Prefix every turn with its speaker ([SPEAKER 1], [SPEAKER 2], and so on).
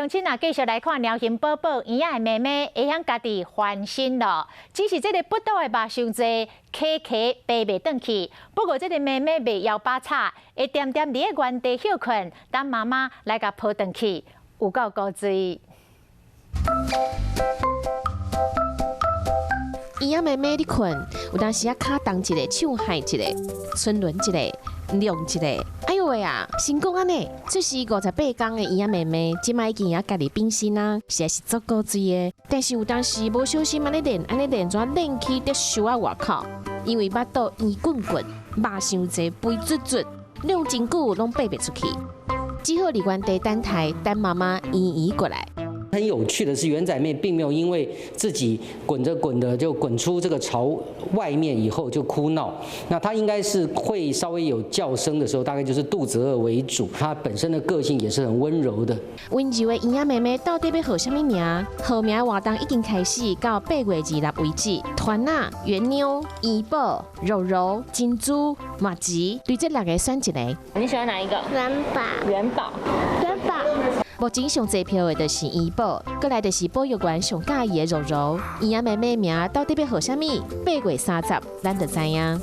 [SPEAKER 1] 鄉親啊，繼續來看貓熊寶寶圓仔的妹妹會曉家己翻身囉。只是這个腹肚的肉傷濟，溪溪爬袂轉去。不過這个妹妹袂枵飽吵，會恬恬佇咧原地歇睏，等媽媽來共抱轉去，有夠古錐。
[SPEAKER 2] 圓仔妹妹咧睏，有當時啊，跤動一下，手害一下，賰輪一下，量一下，哎喲喂啊！成功按呢，這是58工的圓仔妹妹，這擺已經會家己變身啊，實在是足古錐的。但是有當時無小心按呢練，按呢練怎練去得泅仔外口，因為腹肚圓滾滾，肉傷濟，肥卒卒，晾真久攏爬袂出去，只好佇原地等待，等媽媽圓圓過來。
[SPEAKER 3] 很有趣的是，圓仔妹並沒有因為自己滾著滾著就滾出這個巢外面以後就哭鬧。那她應該是會稍微有叫聲的時候，大概就是肚子餓為主。她本身的個性也是很溫柔的。
[SPEAKER 2] 溫柔的圓仔妹妹到底欲號啥物名？號名活動已經開始到8月2日為止。團仔、圓妞、圓寶、柔柔、珍珠、麻糬，對這六个選一个。
[SPEAKER 4] 你喜歡哪一個？
[SPEAKER 5] 元寶。
[SPEAKER 4] 元寶。
[SPEAKER 5] 元寶。
[SPEAKER 2] 目前上濟票的就是圓寶，過來就是保育員上佮意的柔柔。圓仔妹妹名到底欲號啥物？8月30，咱就知影。